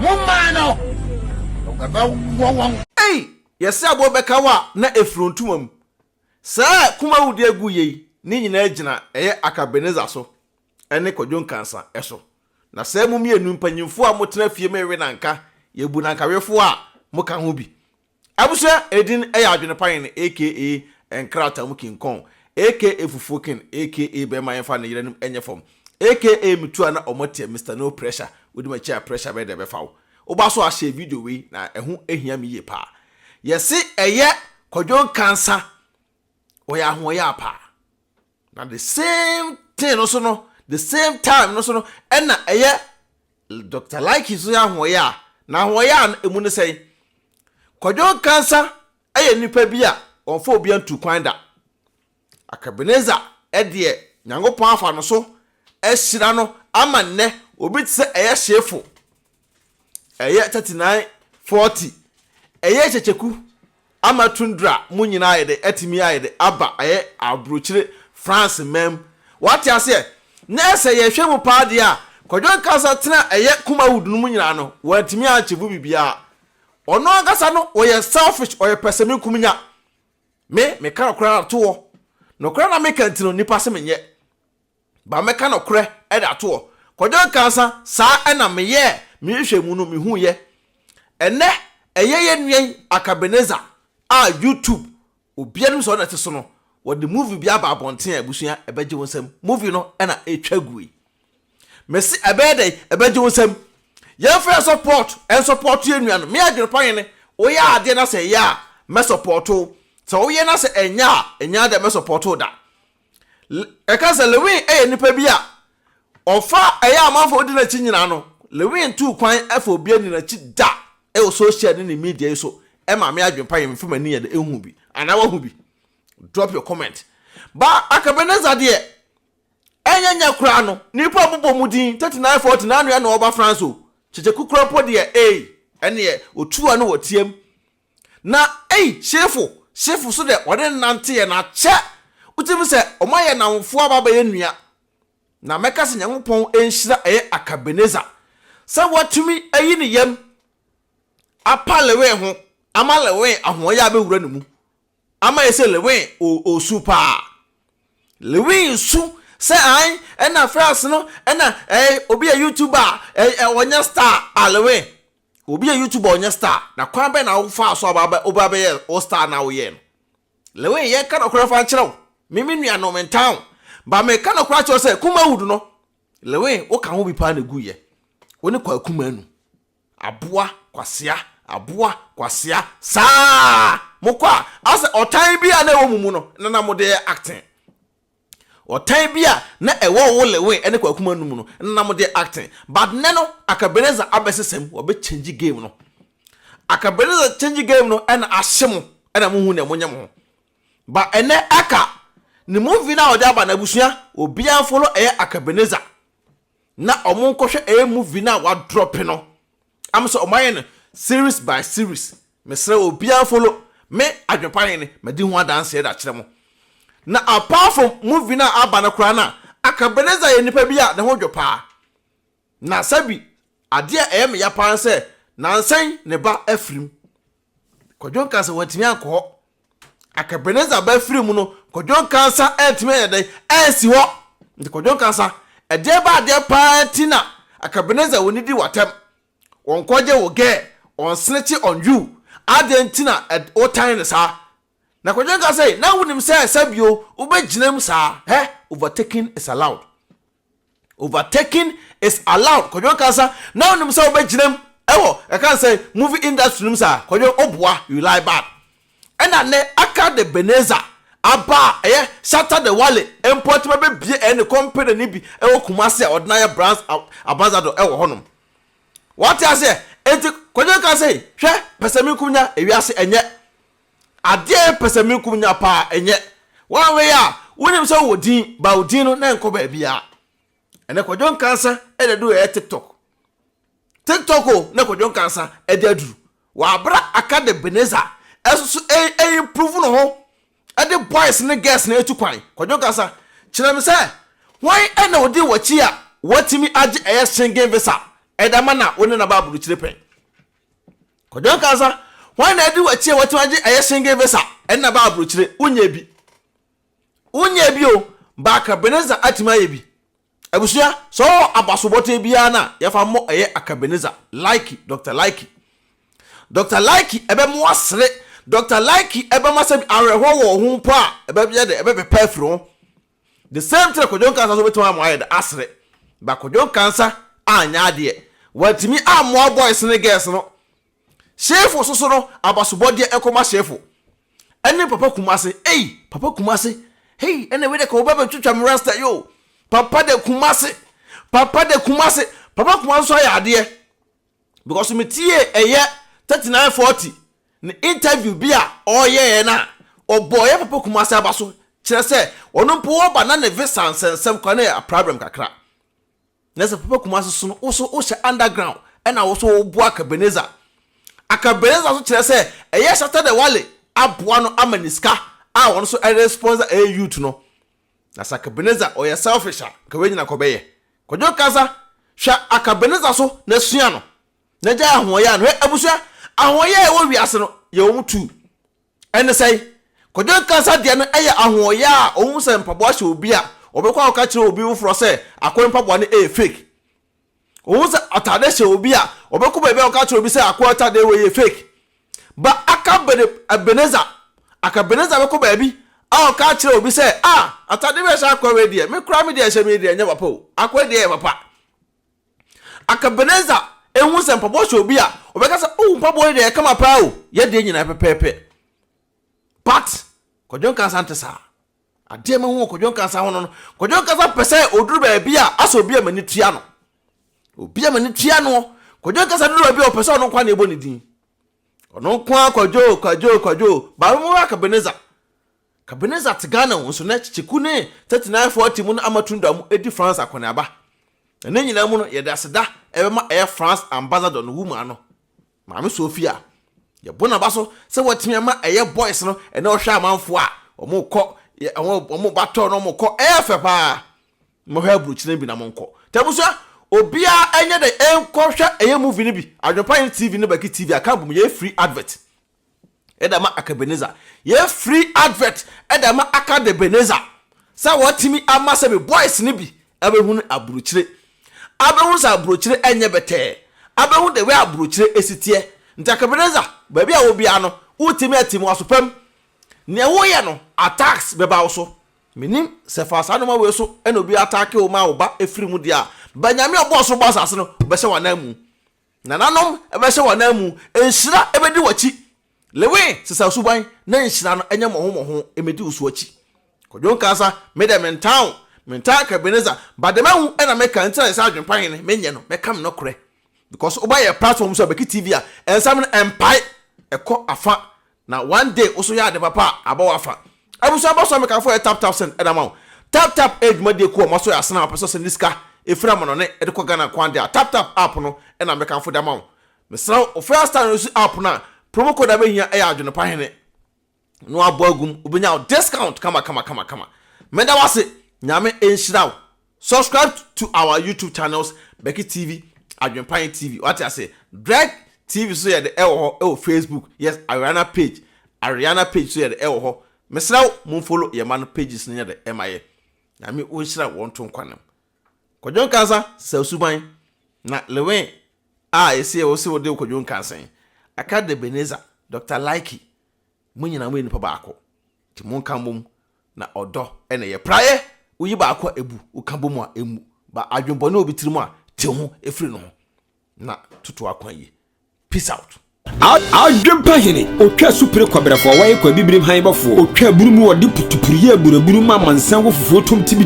Mommaa no, ɛbɛwɔ wɔn. Ei! Yɛse aboɔ bɛka wo a na ɛfiri wo ntoma mu. Saa Kumawu deɛ gu yei ne nyinaa gyina ɛyɛ Akabenezer so ɛne Kwadwo Nkansah so. Na saa mu mmienu mpanyinfoɔ a motena fie mewe nanka, yɛbu nankawefoɔ a moka ho bi. Abusua edin yɛ Adwene Pa Hene aka Nkrataa mu King Kong aka Fufuo King aka Bɛɛma Yɛmfa Ne Yere Anim Nyɛ Fam aka Metu a na Ɔmo Atia Mister No Pressure Wodi M'akyi a Pressure Bɛyɛ Dɛ Bɛfa Wo Woba so a share video wei na ɛho hia me yie paa. Yɛse ɛyɛ Kwadwo Nkansah ɔyɛ ahoɔyaa paa na the same thing no so no the same time no so no ɛna ɛyɛ Doctor Likey nso yɛ ahoɔyaa na ahoɔyaa no emu ne sɛn? Kwadwo Nkansah yɛ nipa bi a ɔnfa obi antu kwan da. Akabenezer deɛ Nyankopɔn afa no so ahyira no ama nnɛ obi te sɛ ɛyɛ Hyefo Ɛyɛ 39, 40. Ɛyɛ kyɛkyɛku ama tundra mu nyinaa ayɛ dɛ atumi ayɛ dɛ aba ɛyɛ abrokyire France man mu. Wate aseɛ? Na sɛ yɛhwɛ mu paa deɛ a, Kwadwo Nkansah tena ɛyɛ Kumawood no mu nyinaa no, wantumi ankyevu biribiara. Ɔno ankasa no, ɔyɛ selfish, ɔyɛ pɛsɛmenkominya. Me, meka nokorɛ ara to hɔ. Nokorɛ na meka nti no, nnipa se menyɛ. Ba mɛka nɔkorɛ de ato hɔ. Kwadwo Nkansah, saa na meyɛɛ me nhwehwɛmu no mehuiɛ. Ɛnnɛ ɛyɛ yɛn nua yi Akabenezer a YouTube obiara nim sɛ ɔno na ɛte so no, wɔde movie bi aba abɔnten a abusua ɛbɛgye wo nsam. Movie no na ɛretwa gu yi. Mese ɛbɛyɛ dɛn? Ɛbɛgye wo nsam. Yɛmfa yɛn support nsupporto yɛn nua no. Me adwene pa hene, woyɛ adeɛ na sɛ ɛyɛ a mɛsupporto wo. Sɛ woyɛ na sɛ ɛnyɛ a, ɛnyɛ adeɛ a mɛsupporto wo da. Ɛka sɛ Lewin yɛ nipa bi a ɔfa ɛyɛ amanfoɔ di n'akyi nyinaa no, Lewin tuu kwan fa obi ani n'akyi da ɛwɔ social ne ne media yi so ɛma me adwene pa yɛ mefa m'ani yɛ dɛ ɛhu bi anaa wahu bi. Drop your comment. Ba Akabenezer deɛ ɛnyɛ nyɛ koraa no nipa bobɔ mu din 39 40 n'anoa na ɔba France o kyekye kukura mpo deɛ ei ɛneɛ otua no wɔ tiam Na ei Hyefo, Hyefo so dɛ ɔne no nanteɛ na kyɛ wotumi sɛ ɔmo ayɛ nnamfoɔ aba abɛyɛ nua. Na mɛka sɛ Nyankopɔn nhyira ɛyɛ Akabenezer sɛ watumi ayi ne yam apa Lewin ho ama Lewin ahoɔyɛ abɛwura ne mu ama ayɛ sɛ Lewin ɔɔsu paa. Lewin su sɛ ae ɛna first no ɛna ɛɛ obi yɛ YouTuber a ɛɛ ɔnyɛ star a Lewin Obi yɛ YouTuber a ɔnyɛ star na kwan bɛn na wofaa so a woba bɛyɛɛ wo star no a woyɛɛ no? Lewin yɛnka nokorɛ mfa nkyerɛ wo, me me nua no mentaa wo but meka nokorɛ akyerɛ wo sɛ Kumawood no Lewin woka ho bi paa na ɛguiɛ, wo ne Kwaku Manu, aboa kwasea, aboa kwasea saa mokɔ a asɛ ɔtan bi a na ɛwɔ mo mu no na na mode yɛ acting. Ɔtan bi a na ɛwɔ wo Lewin ne Kwaku Manu mu no na mo de acting but nnɛ no Akabenezer abɛsesa mu wabɛ change game no. Akabenezer change game no ɛna ahye mo ɛna mo hu nea mo nyɛ mo ho. But ɛnɛ Aka ne movie no a ɔde aba no abusua obiara follow ɛyɛ Akabenezer na ɔmo nkɔhwɛ ɛyɛ movie no a wa drop no. Am sɛ ɔmo ayɛ no series by series mesrɛ obiara follow me Adwenpa Hene madi ho adanseɛ de akyerɛ mo. Na apart from movie no a aba no koraa no a Akabenezer yɛ nipa bi a ne ho dwo paa. Na sɛbi adeɛ a ɛyɛ me ya paa ne sɛ nansa yi ne ba afirim. Kwadwo Nkansah wantumi ankɔ hɔ. Akabenezer ba firi mu no Kwadwo Nkansah antumi anyɛ dɛn ansi hɔ. Nti Kwadwo Nkansah ɛdeɛ ba adeɛ paa nti na Akabenezer wɔnidi w'atɛm, wɔnkɔgye wo girl, ɔnsnitche on you, adɛn nti na wotan no saa? Na Kwadwo Nkansah sei na wonim sɛ sɛbio wobɛgyina mu saa, hɛ overtaking is allowed. Overtaking is allowed Kwadwo Nkansah na wonim sɛ wobɛgyina mu ɛwɔ ɛka ne sɛ movie industry no mu saa Kwadwo woboa you lie bad ɛna nnɛ aka de Beneza aba a ɛyɛ Shatta the Wale mpo atumi abɛbie ɛyɛ ne company no bi ɛwɔ Kumasi a ɔde no ayɛ brand ambassador ɛwɔ hɔnom wate aseɛ enti Kwadwo Nkansah hwɛ pɛsɛmenkomenya ewiase ɛnyɛ Adeɛ a pɛsɛmenkominya paa ɛnyɛ. Woanhwɛ yɛ a, wonim sɛ wowɔ din, but wo din no na ɛnkɔ baabiara. Ɛnɛ Kwadwo Nkansah ɛde aduru ɛyɛ TikTok. TikTok o, na Kwadwo Nkansah ɛde aduru. Wɔ abere a aka de Beneza ɛso so ɛ improve ne ho ɛde boys ne girls no ɛtu kwan. Kwadwo Nkansah, kyerɛ me sɛ, hwan ɛna ɔdi w'akyi a watumi agye ɛyɛ Schengen visa? ɛde ama na wo ne no aba aburokyire pɛn? Kwadwo Nkansah, hwan na adi w'akyi a watumi agye ɛyɛ Schengen visa ɛne no aba aburokyire? Wonyɛ bi. Wonyɛ bi o, but Akabenezer atumi ayɛ bi. Abusua, sɛ ɔwɔ abasobɔtɛ biara no a, yɛfa mmɔ ɛyɛ Akabenezer, Likey, Doctor Likey. Doctor Likey ɛbɛma wasere, Doctor Likey ɛbɛma sɛ awerɛhoɔ wɔ wo ho mpo a, ɛbɛyɛ dɛ, ɛbɛpepa afiri ho. The same thing Kwadwo Nkansah nso bɛtumi ama wayɛ dɛ asere. But Kwadwo Nkansah anyɛ adeɛ. Wantumi ammoa boys ne girls no. Hyefo soso no abasobɔdeɛ nkɔma Hyefo. Ɛne Papa Kumase ei Papa Kumase hei ɛna wei de ka wɔbɛ bɛtwitwa me rasta yi o Papa de Kumase Papa de Kumase Papa Kumase nso ayɛ adeɛ because me tie ɛyɛ 3940 ne interview bi a ɔyɛɛ no a ɔbɔɔ yɛ Papa Kumase aba so kyerɛ sɛ ɔno mpo ɔba na ne visa nsɛnsɛm koraa na yɛ problem kakra. Na sɛ papa Kumasi so no wo so wo hyɛ underground ɛna wo so wo boa Akabenezer. Akabenezer so kyerɛ sɛ ɛyɛ Shatta de Wale aboa no ama ne sika a ɔno so ɛre sponsor ɛyɛ youth no. Na sɛ Akabenezer ɔyɛ selfish a nka wei nyina nka ɔbɛyɛ. Kwadwo Nkansah hwɛ Akabenezer so na sua no na gyae ahoɔyaa no. Hwɛ abusua ahoɔyaa a ɛwɔ wiase no yɛwɔ mu tuu. Ɛne sɛn? Kwadwo Nkansah deɛ no yɛ ahoɔyaa a ɔhu sɛ mpaboa hyɛ obi a, ɔbɛkɔ akɔka kyerɛ obi foforɔ sɛ akoa mpaboa no yɛ fake. Ɔhu sɛ atadeɛ hyɛ obi a, ɔbɛkɔ baabi akɔka kyerɛ obi sɛ akoa atadeɛ wei yɛ fake. Ba aka Bene, Ebenezer, aka Ebenezer bɛkɔ baabi a ɔka akyerɛ obi sɛ, ah, atadeɛ wei a ɛhyɛ akoa wei deɛ, me koraa me deɛ ɛhyɛ me yi deɛ ɛnyɛ papa o, akoa deɛ yɛ papa. Akabenezer ehu sɛ mpaboa hyɛ obi a, ɔbɛka sɛ, oh, mpaboa yi deɛ ɛyɛ kama paa o, yɛ deɛ nyinaa pɛpɛɛpɛ. But, Kwadwo Nkansah nte saa. Adeɛ mahu wɔ Kwadwo Nkansah ho no no, Kwadwo Nkansah pɛ sɛ ɔduru baabi a, asɛ obi a m'ani tua no. Obi a m'ani tua noɔ. Kwadwo Nkansah duru baabi a ɔpɛ sɛ ɔno nko ara na ɛbɔ ne din. Ɔno nko ara Kwadwo, Kwadwo, Kwadwo. Baako mu Akabenezer. Kabeneza te Ghana o, nso na Kyeku ne 3940 mu no ama Tundra mu edi France akɔneaba. Na ne nyinaa mu no, yɛde aseda ɛbɛma ɛyɛ France ambassador no woman no, Maame Sophia. Yɛbɔ n'aba so sɛ watumi ama ɛyɛ boys no ɛnɛ ɔhwɛ amanfoɔ a wɔn kɔ, wɔn ba tɔ na wɔn kɔ, ɛyɛ fɛ paa. Mohwɛ aburokyire no bi na monkɔ. Nti abusua, obiara ɛnyɛ dɛ ɛnkɔhwɛ ɛyɛ movie no bi, Adwenpa Hene TV ne Baki TV aka abom yɛyɛ free advert. Ɛde ama Akabenezer. Yɛ free advert ɛde ama Akadebenezer sɛ watumi ama sɛbi boys no bi abɛhunu aburokyire. Abɛhunu sɛ aburokyire ɛnyɛ bɛtɛɛ. Abɛhunu the way aburokyire ɛsi teɛ. Nti Akabenezer, baabi a wɔ biara no, wotumi atim w'aso pam. Neɛ woyɛ no, attacks bɛba wo so. Menim sɛ fa saa nnoɔma wei so ɛna obi attacke wo ma wo ba ɛfiri mu deɛ a, but Nyame a ɔbɔɔ soro bɔɔ asase no, ɔbɛhyɛ w'ananmu. Nananom bɛhyɛ w'ananmu, nhyira bɛdi w'akyi. Lewe, sesa wo suban na nhyira no nyɛ mmɔho mmɔho mmɛdi wo so akyi. Kwadwo Nkansah, me deɛ mentaa wo, mentaa Akabenezer, but deɛ mahu na meka nti na yɛsɛ adwempa hene, menyɛ no, mɛka me nɔkorɛ. Because woba yɛ platform so a Bɛki TV a, nsɛm no ɛmpae, ɛkɔ afa Na one day wo so yɛ ade papa a abɔ w'afa. Abusua bɔ so a mekamfo yɛ tap tap send ɛde ama wo. Tap tap ɛyɛ dwumadie kuo a wɔn aso yɛ asene a wɔpɛ sɛ ɔsɛnde sika ɛfiri amanɔne ɛde kɔ Ghana nko ara deɛ a tap tap app no ɛna mekamfo de ama wo. Mesrɛ wo wo first time use app no a promo code a bɛhia ɛyɛ Adwenepa Hene na wabɔ agum wobɛnya wo discount kama kama kama kama. Meda wo ase Nyame nhyira wo. Subscribe to our YouTube channels Becky TV, Adwenpan TV, wate ase, Dreg TV so yɛde ɛwɔ hɔ ɛwɔ Facebook, yes Ariana page, Ariana page so yɛde ɛwɔ hɔ. Mesrɛ wo mo follow yɛn ma no pages no yɛde ɛma yɛ. Nyame ɔnhyira wɔn to nkwa nam. Kwadwo Nkansa sɛ suban na Lewin a ɛsi ɛwɔ sɛ wode Kwadwo Nkansa yi aka de Ebenezer, Dr. Likey Mo nyinaa moyɛ nipa baako, nti monka mmom, na ɔdɔ na ɛyɛ. Praeɛ, woyi baako a ɛbu, woka bom a ɛmmu. Ba adwenbɔne wɔ obi tirim a, te ho firi ne ho na toto akwan yie. Peace out. Adwempa hene, otwa supire kɔbrɛfoɔ, wɔyɛ kɔ abibirim han bɔfoɔ, otwa abunu mu ɔde putupuru yɛ aburabunu ma amansan wɔ fufuo tom tibi.